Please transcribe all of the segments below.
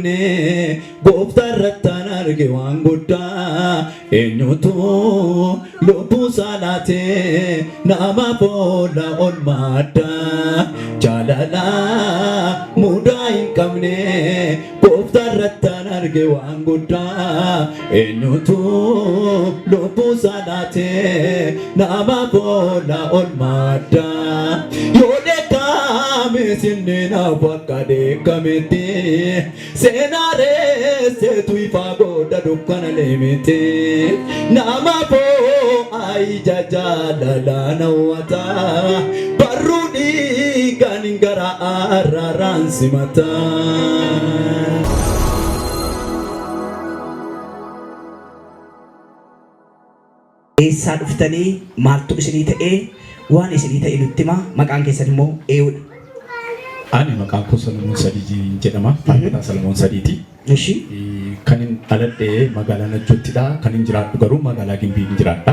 qabne gooftaa irrattaan arge waan guddaa eenyutu lubbuu isaa laatee namaaf oola oolmaa addaa jaalala mudaa hin qabne gooftaa irrattaan arge waan guddaa eenyutu lubbuu isaa laatee namaaf oola oolmaa addaa yoo dheekkame sinni naaf akka dheekkametti seenaa reesseetu ifaa godha dukkana leemiti namaaf ija jaalalaa hawwata barruu dhiigaan gara araaraan simata. Eessaa dhuftanii, maaltu isinii ta'ee, waan isinii ta'e nutti himaa, maqaan keessan immoo eenyudha? Ani maqaan koo Salomoon Sadii jedhama. Faarfataa Salomoon Sadiiti. Kan hin dhaladhe magaalaa Najjoottidha. Kan hin jiraadhu garuu magaalaa Gimbii hin jiraadha.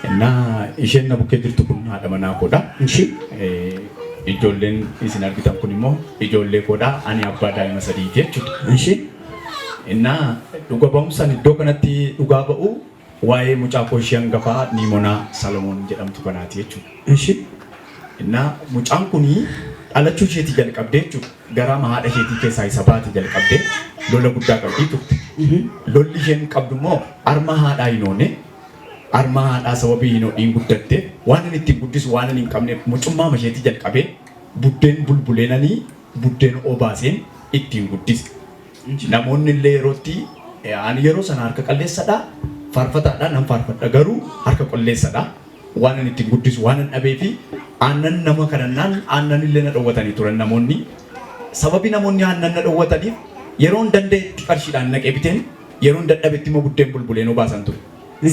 Innaa isheen na bukkee jirtu kun haadha manaa koodha. Ijoolleen isin argitan kun immoo ijoollee koodha. Ani abbaa daa'ima sadiiti jechuudha. Innaa dhuga ba'umsaan iddoo kanatti dhugaa ba'u waa'ee mucaa koo ishee hangafaa Niimonaa Salomoon jedhamtu kanaati jechuudha. Innaa mucaan kunii dhalachuu isheetii jalqabdee jechuudha. Garaa haadha isheetii keessaa isa baate jalqabdee lola guddaa qabdii turte. Lolli isheen qabdu immoo harma haadhaa hin oone. Harma haadhaa sababii hin hodhiin guddatte waan inni ittiin guddisu waan inni hin qabneef mucummaa isheetii jalqabee buddeen bulbuleenanii buddeen obaaseen ittiin guddise. Namoonni illee yerootti ani yeroo sana harka qalleessadha, faarfataadha, nan faarfadha garuu harka qalleessadha. Waan inni ittiin guddisu waan hin dhabee fi aannan nama kadhannaan aannan illee na dhowwatanii turan namoonni. Sababii namoonni aannan na dhowwataniif yeroon danda'etti qarshiidhaan naqee biteen yeroon dadhabetti immoo buddeen bulbuleen obaasan ture.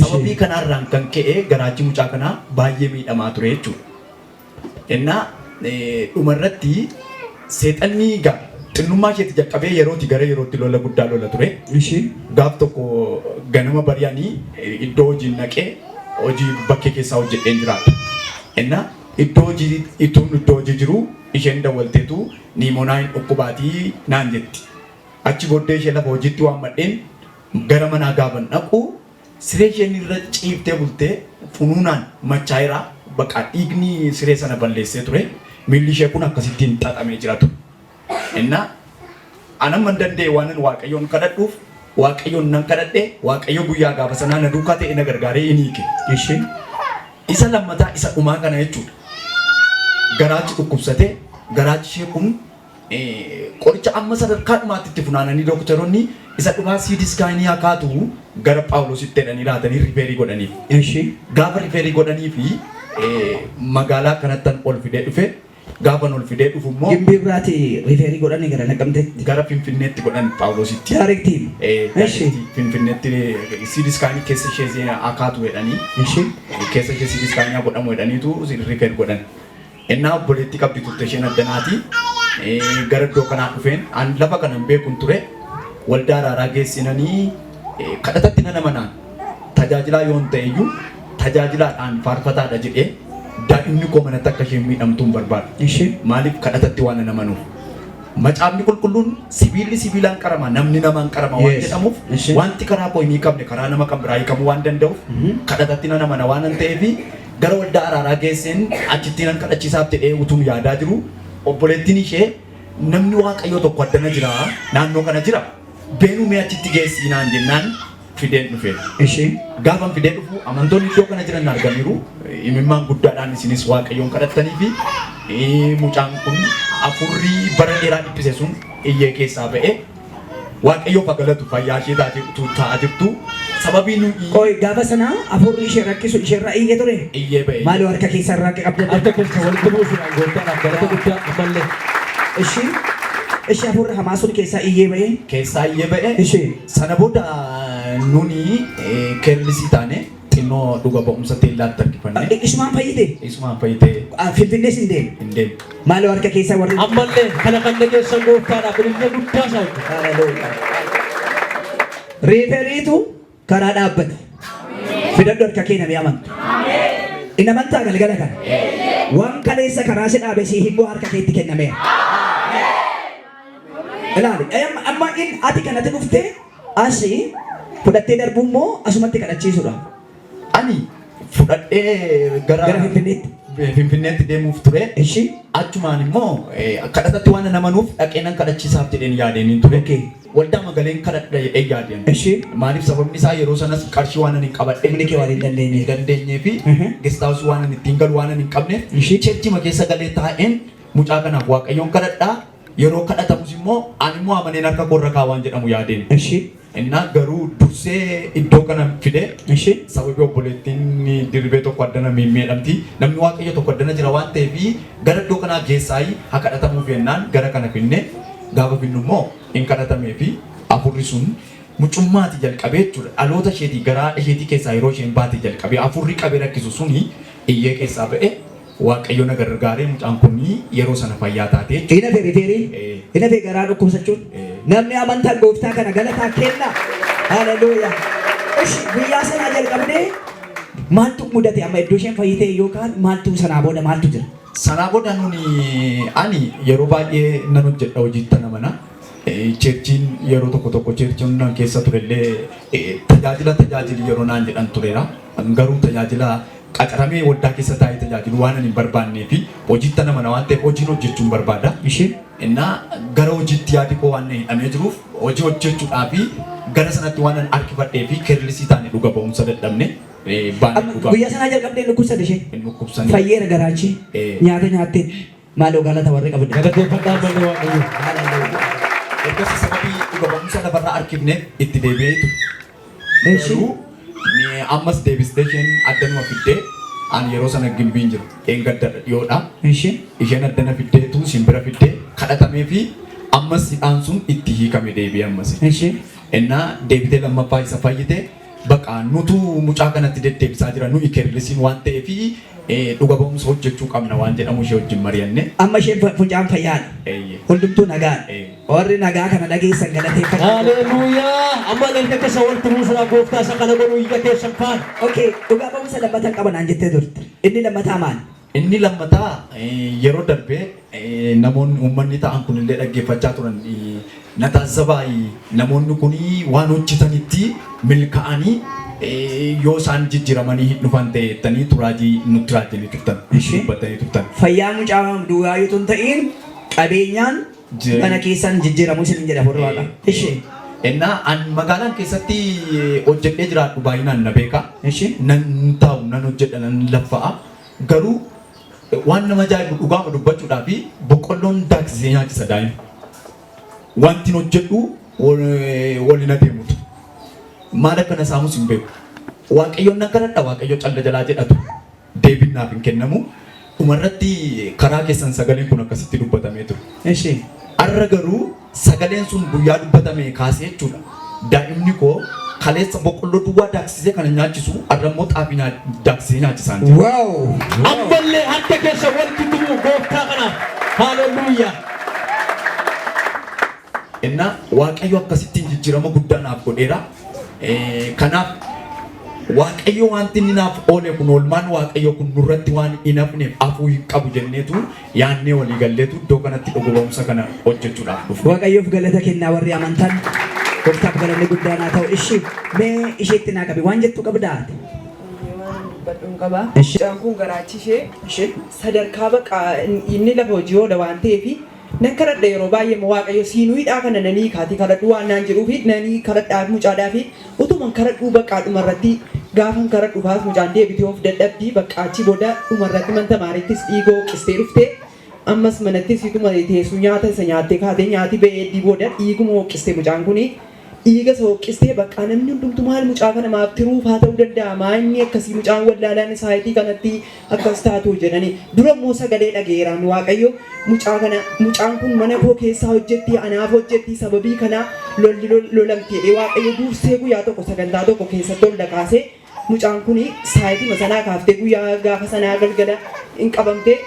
Sababii kanaarraan kan ka'e garaachi mucaa kanaa baay'ee miidhamaa ture jechuudha. Innaa dhumarratti seexanni egaa xinnummaa isheetti jalqabee yerootti gara yerootti lola guddaa lola ture. Gaaf tokko ganama bari'anii iddoo hojiin naqee hojii bakkee keessaa hojjedheen jiraadha. Innaa iddoo hojii ituun iddoo hojii jiru isheen dawwalteetu Niimonaa hin dhukkubaatii naan jetti. Achi booddee ishee lafa hojiitti waammadheen gara manaa gaafan dhaqu siree isheen irra ciiftee bultee funuunaan machaa'eera baqa dhiigni siree sana balleessee ture. Miilli ishee kun akkasittiin xaxamee jira ture. Innaa anamman danda'e waanan Waaqayyoon kadhadhuuf Waaqayyoon nan kadhadhe Waaqayyo guyyaa gaafa sanaa na duukaa ta'e na gargaaree in hiike. Isa lammataa isa dhumaa kana jechuudha. Garaachi dhukkubsatee garaachi ishee kun qoricha amma sadarkaa dhumaatti itti funaananii dooktaroonni isa dhumaa CT scan haa kaatu gara Phaawulositti jedhanii laatanii refer godhaniif. Gaafa refer godhanii fi magaalaa kanattan ol fidee dhufe gaafan ol fidee dhufu immoo Gimbii biraati refer godhanii gara Naqamteetti. Gara Finfinneetti godhan Phaawulositti. Directii. Directii Finfinneetti CT scan keessa ishee haa kaatu jedhanii keessa ishee CT scan haa godhamu jedhaniitu refer godhan. Innaa obboleettii qabdi turte isheen addanaati. Gara iddoo kanaa dhufeen an lafa kana hin beekun ture. Waldaa araaraa geessinanii kadhatatti nan amanaan tajaajilaa yoon ta'e iyyuu tajaajilaadhaan faarfataadha jedhee daa'imni koo manatti akka isheen miidhamtu hin barbaadu. Maaliif kadhatatti waan nan amanuuf. Macaafni qulqulluun sibiilli sibiilaan qarama namni namaan qarama waan jedhamuuf wanti karaa koo hin hiikamne karaa nama kan biraa hiikamuu waan danda'uuf kadhatatti nan amana waan nan ta'eefi gara waldaa araaraa geesseen achitti nan kadhachiisaaf jedhee utuun yaadaa jiru obboleettiin ishee namni Waaqayyoo tokko addana jira naannoo kana jira beenuu mee achitti geessii naan jennaan fideen dhufe. Gaafan fidee dhufu amantoonni iddoo kana jiran arganiiru imimmaan guddaadhaan isinis Waaqayyoon kadhattanii fi mucaan kun afurrii bara dheeraa dhiphise sun iyyee keessaa ba'e Waaqayyoof haa galatu fayyaa ishee taatee utuu taa'aa jirtu sababii nuyi Qoy gaafa sana afurri ishee rakkisu isheerraa iyyee ture. Iyyee ba'e. Maaloo harka keessa irraa qabdan. Harka keessa walitti buusuudhaan gooftaadhaaf galata guddaa ammallee. Ishee afurri hamaa sun keessaa iyyee ba'e. Keessaa iyyee ba'e. Sana booda nuni careless taane xinnoo dhuga ba'umsa teellaatti harkifanne. Isumaan fayyite. Isumaan fayyite. Finfinnees hin deemne. Hin deemne. Maaloo harka keessa warri. Ammallee kana kan dhageessan gooftaadhaaf ilillee guddaa isaa hojjetu. Hallelujah. Referiitu karaa dhaabbata. Fidadhu harka kee namni amantu. Inni amantaa galgala kana. Waan kaleessa karaa si dhaabe si himmoo harka keetti kennameera. Ilaali, amma in ati kanatti dhuftee asii fudhattee darbuu immoo asumatti kadhachiisudha. Ani fudhadhee gara Gara Finfinneetti. Finfinneetti deemuuf ture. Ishi. Achumaan immoo kadhatatti waan namanuuf dhaqee nan kadhachiisaaf jedheen yaadeen ture. Waldaa magaleen kadhadha jedhee yaadeen. Ishi. Maaliif, sababni isaa yeroo sanas qarshii waan ani hin qabadhe Humni kee waan hin dandeenyeef. Hin dandeenyee fi guest house waan ani ittiin galu waan ani hin qabneef churchima keessa galee taa'een mucaa kanaaf Waaqayyoon kadhadhaa, yeroo kadhatamus immoo ani immoo amaneen harka koorra kaa waan jedhamu yaadeen. Innaa garuu dursee iddoo kana fide sababii obboleettiin dirbee tokko addana miidhamti, namni Waaqayyo tokko addana jira waan ta'eef gara iddoo kanaa geessaayi haa kadhatamuuf jennaan gara kana finne. Gaafa finnu immoo hin kadhatamee fi afurri sun mucummaati jalqabee jechuudha, dhaloota isheetii, garaa isheetii keessaa yeroo isheen baate jalqabee afurri qabee rakkisu suni iyyee keessaa ba'e. Waaqayyo na gargaaree mucaan kun yeroo sana fayyaa taate jechuudha. Hin hafe rifeerii. Hin hafe garaa dhukkubsachuun. Namni amantaan gooftaa kana galataa kenna. Haleluuyaa. Ishi, guyyaa sanaa jalqabnee maaltu mudate? Amma iddoo isheen fayyite yookaan maaltu sanaa booda maaltu jira? Sanaa booda nuni, ani yeroo baay'ee nan hojjedha, hojiitti namana. Churchiin yeroo tokko tokko churchiin nan keessa turellee tajaajila tajaajili yeroo naan jedhan tureera. Garuu tajaajila qacaramee waldaa keessa taa'ee tajaajilu waan ani hin barbaannee fi hojiitti namana waan ta'eef hojiin hojjechuun barbaada. Ishee. Innaa gara hojiitti yaadi koo waan na hidhamee jiruuf hojii hojjechuudhaa fi gara sanatti waan an harkifadhee fi careless taane dhuga ba'umsa dadhabne baanee Amma dhuga guyyaa sanaa jalqabdee dhukkubsate ishee. Hin dhukkubsanii. Fayyeera garaachi. Nyaata nyaattee maaloo galata warri qabdu. Galateeffadhaa malee Waaqayyo. Haleluuyaa. Ergasii sababii dhuga ba'umsa lafarraa harkifneef itti deebi'ee ture. Garuu ni ammas deebistee isheen addanuma fiddee, ani yeroo sana Gimbiin jiru. Dheengadda dhiyoodha. Isheen addana fiddeetu simbira fiddee kadhatamee fi ammas hidhaan sun itti hiikame deebi'ee ammas. Innaa deebitee lammaffaa isa fayyite. Baqa nutu mucaa kanatti deddeebisaa jira, nuyi carelessiin waan ta'eef dhuga ba'umsa hojjechuu qabna waan jedhamu ishee wajjin mari'anne. Amma isheen mucaan fayyaadha. Eeyyee. Hundumtuu nagaadha. Ee. Warri nagaa kana dhageessan galateeffadhaa. Haleluuyaa. Amma harka keessa walitti buusuudhaan gooftaa isa kana godhu iyya keessan faana. Okay, dhugaa ba'umsa lammataa qaba naan jettee turte. Inni lammataa maali? Inni lammataa yeroo darbee namoonni uummanni ta'an kunillee dhaggeeffachaa turan na taazzabaa, namoonni kun waan hojjetanitti milkaa'anii yoo isaan jijjiiramanii hin dhufan ta'e jettanii turaajii nutti raajjanii turtan, dubbattanii turtan. Fayyaa mucaa duwwaa yoo hin ta'in qabeenyaan mana keessan jijjiiramuu isin jedha warri Waaqa. Ishee. Innaa an magaalaan keessatti hojjedhee jiraadhu baay'inaan na beeka. Nan taa'u, nan hojjedha, nan laffa'a. Garuu waan nama ajaa'ibu, dhugaama dubbachuudhaa fi boqqolloon daaksisee nyaachisa daa'ima. Wanti hojjedhu waliin adeemutu. Maal akka na saamus hin beeku. Waaqayyoon nan kadhadha, Waaqayyo calla jalaa jedhatu. Deebiin naaf hin kennamu. Dhumarratti karaa keessan sagaleen kun akkasitti dubbatamee ture. Har'a garuu sagaleen sun guyyaa dubbatame kaasee jechuudha. Daa'imni koo kaleessa boqqolloo duwwaa daaksisee kana nyaachisu, har'a immoo xaafii daaksisee nyaachisaan jira. Wow! Ammallee harka keessa walitti tumuu gooftaa kanaaf. Haleluuyaa. Innaa Waaqayyo akkasittiin jijjiirama guddaa naaf godheera. Kanaaf Waaqayyo wanti inni naaf oole kun, oolmaan Waaqayyo kun nurratti waan hin hafneef hafuu hin qabu jenneetu yaannee walii galleetu iddoo kanatti dhuga ba'umsa kana hojjechuudhaaf dhufne. Waaqayyoof galata kennaa warri amantan. Gooftaaf galanni guddaan haa ta'u. Ishi, mee isheetti naa qabi, waan jettu qabdaa? Waan dubbadhuun qaba. Ishi. Mucaan kun garaachi ishee sadarkaa baqa inni lafa hojii oola waan ta'eef nan kadhadha yeroo baay'ee immoo Waaqayyo siinuu hidhaa kana nanii kaatii kadhadhu waan naan jedhuufi nanii kadhadhaaf mucaadhaafi utuman kadhadhuu baqqaa dhumarratti gaafan kadhadhu kaas mucaan deebitee of dadhabdii baqqaa achi booda dhumarratti man tamaariittis dhiigoo qistee dhuftee ammas manattis ituma teessu nyaata isa nyaattee kaatee nyaati ba'ee heddii booda dhiiguma hoqqiste. Mucaan kuni dhiiga isa hoqqistee baqqaa namni hundumtu maal mucaa kana maaf tiruufaa ta'uu danda'a, maa inni akkasii mucaan wallaalaan saayitii kanatti akkas taatu jedhanii. Dura immoo sagalee dhageeraan Waaqayyo mucaa kana, mucaan kun mana koo keessaa hojjetti, anaaf hojjetti, sababii kanaa lolli lolamti jedhee Waaqayyo dursee guyyaa tokko sagantaa tokko keessatti ol kaasee mucaan kun saayitii sanaa kaaftee guyyaa gaafa sanaa galgala hin qabamte.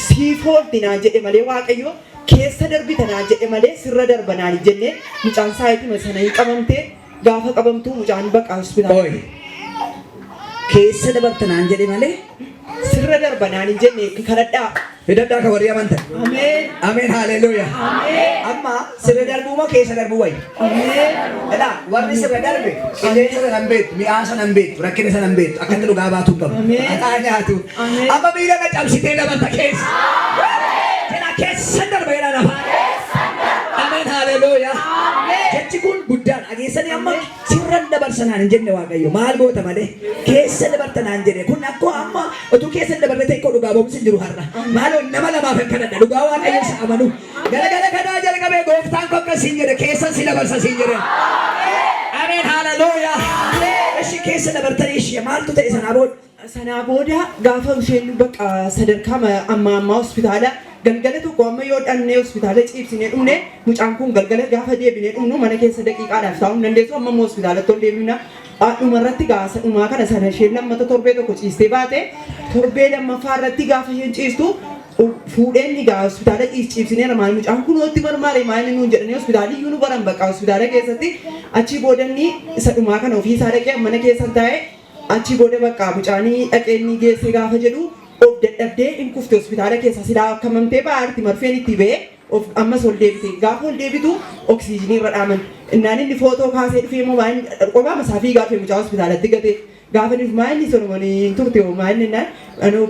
Siif oolti naan jedhe malee, Waaqayyo keessa darbita naan jedhe malee sirra darba naan hin jenne. Mucaan saayitii sana hin qabamte. Gaafa qabamtu mucaan baqa hospitaala. Oi. Keessa dabarta naan jedhe malee Sirra darba naan hin jenne, kadhadhaa. Fidadhaa ka warri amantan. Ameen. Ameen haleluuyaa. Ameen. Amma sirra darbuu moo keessa darbuu wayya? Ameen. Elaa warri sirra darbe qilleensa sana hin beektu, mi'aa sana hin beektu, rakkina sana hin beektu, akkatti dhugaa baatuu hin qabu. Ameen. Haxaa nyaatu. Ameen. Amma miila na cabsitee dabarta keessa. Jedhaa keessan darba jedhaan afaan. Ameen haleluuyaa. Jechi kun guddaan dhageessanii amma sirran dabarsanaan hin jenne Waaqayyo maal goota malee keessa dabartanaan jedhe kun akkoo amma utuu keessa hin dabarre ta'e koo dhugaa ba'umsi hin jiru har'a. Maaloo nama lamaaf hin kadhadha dhugaa Waaqayyo isa amanu. Galagala kanaa jalqabee gooftaan koo akkas siin jedhe keessan si dabarsa siin jedhe. Ameen haleluuyaa. Ishi keessa dabartanii ishee maaltu ta'e sanaa booda? Sanaa booda gaafa isheen bakka sadarkaa amma ammaa hospitaala galgala tokko amma yoo dhannee hospitaala ciibsinee dhumne mucaan kun galgala gaafa deebinee dhumnu mana keessa daqiiqaadhaaf taa'uu hin dandeessu amma immoo hospitaalatti ol deebina. Dhuma irratti gaafa dhumaa kana sana isheen lammata torbee tokko ciistee baate torbee lammaffaa irratti gaafa isheen ciistu fuudheen ni gaa hospitaala ciibsineera maal mucaan kun hootti marmaare maal inni nuun jedhanii hospitaalli iyyuu nu baran bakka hospitaala keessatti achii boodanni isa dhumaa kana ofii isaa dhaqee mana keessa taa'e achi booda bakka mucaanii dhaqee inni geesse gaafa jedhu of dadhabdee hin kufte hospitaala keessa silaa akkamamtee ba'aarti marfeen itti ba'ee of ammas ol deebite gaafa ol deebitu oksiijinii irra dhaaman innaan inni footoo kaasee dhufee immoo maal qophaa masaa fiigaa dhufe mucaa hospitaalatti gate gaafa inni maal inni Solomoon hin turte hoo maal inni naan anoo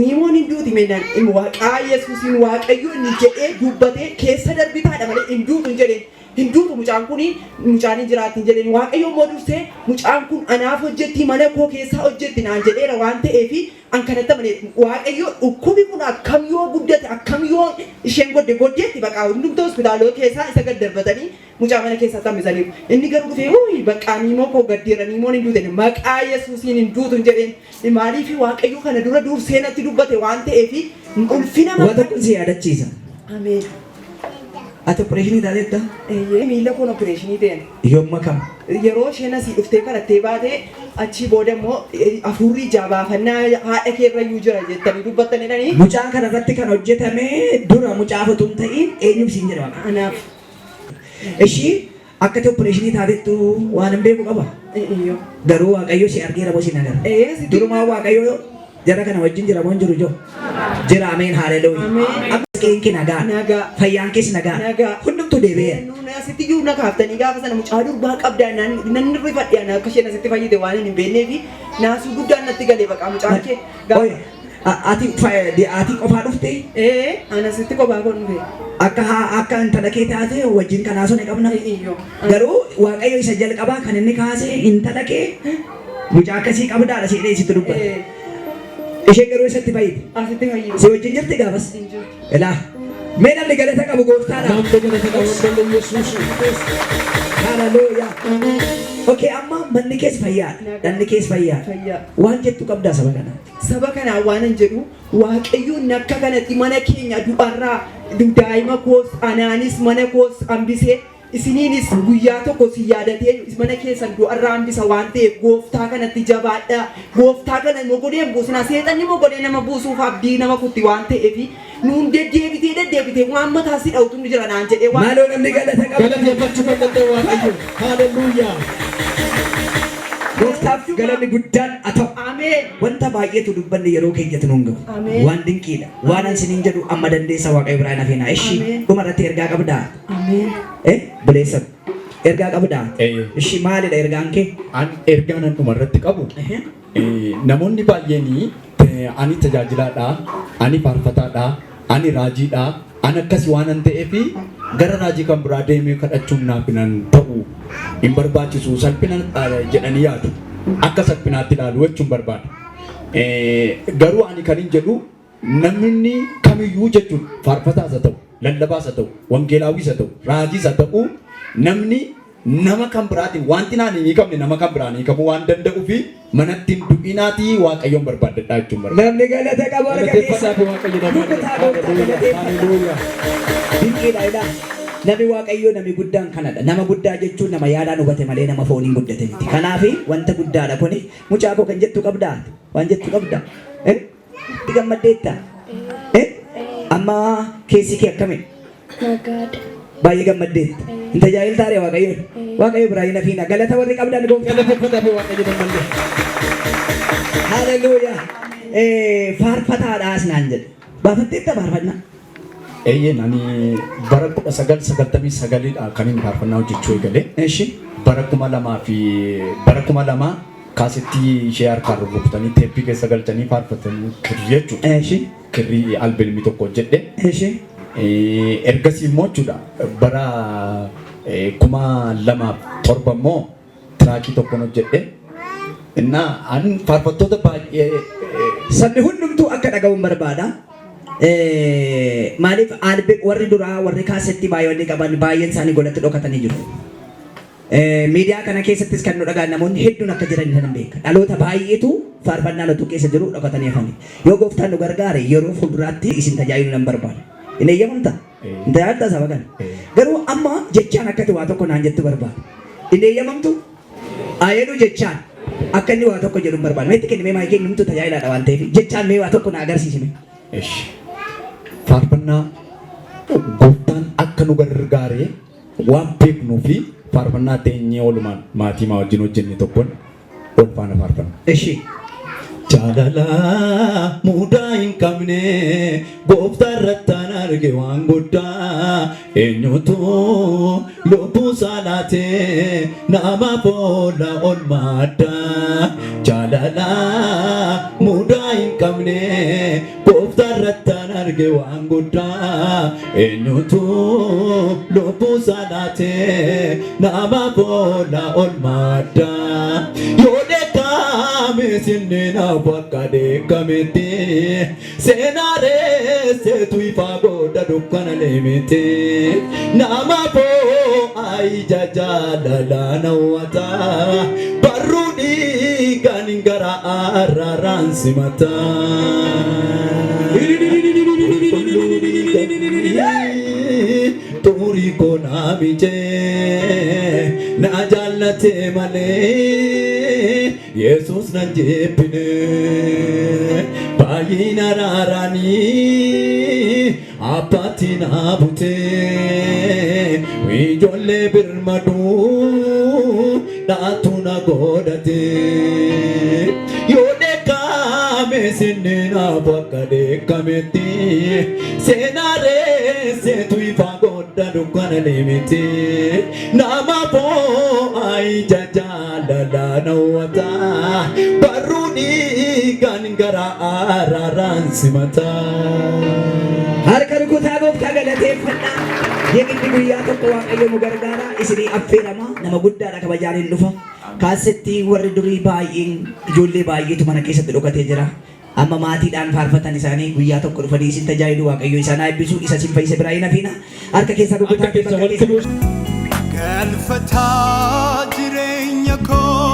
niimoon hin duuti meenaan waaqaa Yesuusiin Waaqayyo inni jedhee dubbatee keessa darbitaadha malee hin duutu hin jedheen. Hin duutu mucaan kun mucaan hin jiraatti hin jedheen Waaqayyo immoo dursee mucaan kun anaaf hojjetti mana koo keessaa hojjetti naan jedheera waan ta'eef an kanatti amane Waaqayyo dhukkubi kun akkam yoo guddate akkam yoo isheen godde goddeetti baqa hundumtuu hospitaalota keessaa isa gad darbatanii mucaa mana keessatti hambisaniiru. Inni garuu dhufee uuyi bakka niimoo koo gaddeera niimoon hin duute maqaa Yesuusiin hin duutu hin jedheen maaliif Waaqayyo kana dura dursee natti dubbate waan ta'eef ulfina Waan tokko si yaadachiisa. Ameen. Ati opereeshinii taateetta? Eeyyee miila kun opereeshinii ta'een. Yoomma kam? Yeroo isheen asii dhuftee kadhattee baate achii booda immoo hafuurri ijaa baafannaa haadha kee irra iyyuu jira jettanii dubbattan jedhanii. Mucaa kana irratti kan hojjetame dura mucaa utuu hin ta'in eenyuuf siin jedhama? Anaaf. Ishii akka ati opereeshinii taatettu waan hin beeku qaba. Iyyoo. Garuu Waaqayyo si argeera moo si hin agarre? Ee, sitti- Durumaa Waaqayyo jara kana wajjin jira moo hin jiru joo? Jira ameen haleluuya. Ameen. Ammas qe'een kee nagaa. Nagaa. Fayyaan kees nagaa. Nagaa. Hundumtuu deebi'eera. Nuun asitti iyyuu na kaaftanii gaafa sana mucaa durbaa qabdaa nan nan rifadhe ana akka isheen asitti fayyite waan hin beeknee fi naasuu guddaan natti galee baqa mucaan kee Oye, ati ati qofaa dhufte Ee, ana asitti kophaa koon dhufe. akka akka intala kee taate wajjin kan haasofne qabna. Iyyoo. Garuu Waaqayyo isa jalqabaa kan inni kaase intala kee mucaa akkasii qabdaadha seedhee sitti dubbata. Ee, Isheen garuu isatti fayyite. asitti fayyite. Si wajjin jirti gaafas. Hin jirtu. Ilaa. Mee namni galata qabu gooftaadhaaf. Namni galata qabu hundee Yesuus. Haleluuyaa. Okay, amma manni kees fayyaadha. Dhalli kees fayyaadha. Fayyaa. Waan jettu qabdaa saba kanaa. Saba kanaan waan hin jedhu Waaqayyoon akka kanatti mana keenya du'arraa daa'ima koos anaanis mana koos hambisee isiniinis guyyaa tokko si yaadatee mana keessan du'arraa hambisa waan ta'eef gooftaa kanatti jabaadhaa. Gooftaa kana mogolee hin buusinaa. Seexanni mogolee nama buusuuf abdii nama kutti waan ta'eef nuun deddeebitee deddeebitee waan mataa si dha'utu nu jira naan jedhee waan Maaloo namni galata qabu. Galateeffachuu kan danda'u Waaqayyo. Haaleluyyaa. Gooftaaf galanni guddaan haa ta'u. Ameen. Wanta baay'eetu dubbanne yeroo keenyatti nuun gahu. Ameen. Waan dinqiidha. Waan an isiniin jedhu amma dandeessa Waaqayyo biraa hin hafina. Ishi Ameen. dhuma irratti ergaa qabdaa? Ameen. Eh buleessa ergaa qabdaa? Eh. Ishi maalidha ergaan kee? An ergaa nan dhuma irratti qabu namoonni baay'een ani tajaajilaadha, ani faarfataadha, ani raajiidha, ani akkasi waan an ta'eef gara raajii kan biraa deemee kadhachuun naaf hin ta'u hin barbaachisu salphina jedhanii yaadu. Akka salphinaatti ilaalu jechuun barbaada. Garuu ani kan hin jedhu namni kamiyyuu jechuun faarfataas haa ta'u, lallabaas haa ta'u, wangeelaawwiis haa ta'u, raajiis haa ta'u namni nama kan biraatiin wanti naan hin hiikamne nama kan biraan hiikamuu waan danda'uu fi manatti hin du'inaatii Waaqayyoon barbaaddadhaa jechuun barbaada. Namni galata qabu harka keessa. Galateeffadhaa fi Waaqayyo namoonni. Rukutaa gooftaa galateeffadhaa. Haaleluyyaa. Dinqiidha ilaa. Namni Waaqayyoo namni guddaan kanadha. Nama guddaa jechuun nama yaadaan hubate malee nama fooniin guddate miti. Kanaaf wanta guddaadha kuni. Mucaa koo kan jettu qabdaa? Waan jettu qabda? Eh? Itti gammaddeetta? Eh? Amma keessi kee akkami? Nagaadha. Baay'ee gammaddeetta. Hin tajaajiltaa ree Waaqayyoon? Waaqayyo biraa hin hafiina. Galata warri qabdan gooftaa. Galateeffadhaa fi Waaqayyo namallee. Haleluuyaa. Faarfataadhaas naan jedhe. Baafatteetta faarfannaa? Eeyyeen, ani bara 1999dha kan inni faarfannaa hojjechuu eegale. Eshi. Bara 2000 fi bara 2000 kaasettii ishee harkaan rurrukutanii teeppii keessa galchanii faarfatanii kirrii jechuudha. Eshi. Kirrii albeelmii tokko hojjedhe. Eshi. Ergasii immoo jechuudha bara 2007 immoo tiraakii tokkon hojjedhe. Innaa an faarfattoota baay'ee Sabni hundumtuu akka dhaga'uun barbaada. Maaliif albe warri duraa warri kaasetti baay'oonni qaban baay'een isaanii golatti dhokatanii jiru. Miidiyaa kana keessattis kan nu dhagaan namoonni hedduun akka jiran nan beeka. Dhaloota baay'eetu faarfannaan utuu keessa jiru dhokatanii hafani. Yoo gooftaan nu gargaare yeroo fuulduraatti isin tajaajilu nan barbaada. Hin eeyyamamta? Hin tajaajiltaa saba kana? Garuu amma jechaan akkati waa tokko naan jettu barbaada. Hin eeyyamamtu? Ayeedhu jechaan akka inni waa tokko jedhu hin barbaada. Meetti kenni mee maayikii innumtuu tajaajilaadha waan ta'eef jechaan mee waa tokko na agarsiisi mee. Eshi. Faarfannaa gooftaan akka nu gargaare waan beeknuu fi faarfannaa teenyee oolumaan maatii maa wajjin hojjenne tokkoon ol faana faarfanna. Eshi. Jaalala mudaa hin qabne gooftaa irrattaan arge waan guddaa, eenyutu lubbuu isaa laatee namaaf oola oolmaa addaa. Jaalala mudaa hin qabne gooftaa irrattaan arge waan guddaa, eenyutu lubbuu isaa laatee namaaf oola oolmaa addaa. Yoo dheekkame sinni naaf akka dheekkametti, seenaa reesseetu ifaa godha dukkana leemiti. Nama boo'aa ija jaalalaan hawwata, barruu dhiigaan gara araaraan simata. Xurii koo naa miicee na jaallate malee Yesuus nan jibbine. Baay'ina araaraanii abbaatti na butee, ijoollee birmaduu dhaatu na godhate. Yoo dheekkame sinni naaf akka dheekkametti, seenaa reesseetu ifaa godha dukkana limiti. Nama boo'aa ija jaalalaan hawwata, barruu dhiigaan gara araaraan simata. Harka rukutaa gooftaa galateeffadhaa. Yeqinni guyyaa tokko Waaqayyo nu gargaara. Isinii affeerama. Nama guddaadha, kabajaan hin dhufa. Kaasettii warri durii baay'een ijoollee baay'eetu mana keessatti dhokatee jira. Amma maatiidhaan faarfatan isaanii guyyaa tokko dhufanii isin tajaajilu. Waaqayyo isaan haa eebbisu. Isa isin fayyise biraa hin hafiina. Harka keessan rukutaa Harka keessa bakka walitti keessan. buusu. Galfataa jireenya koo.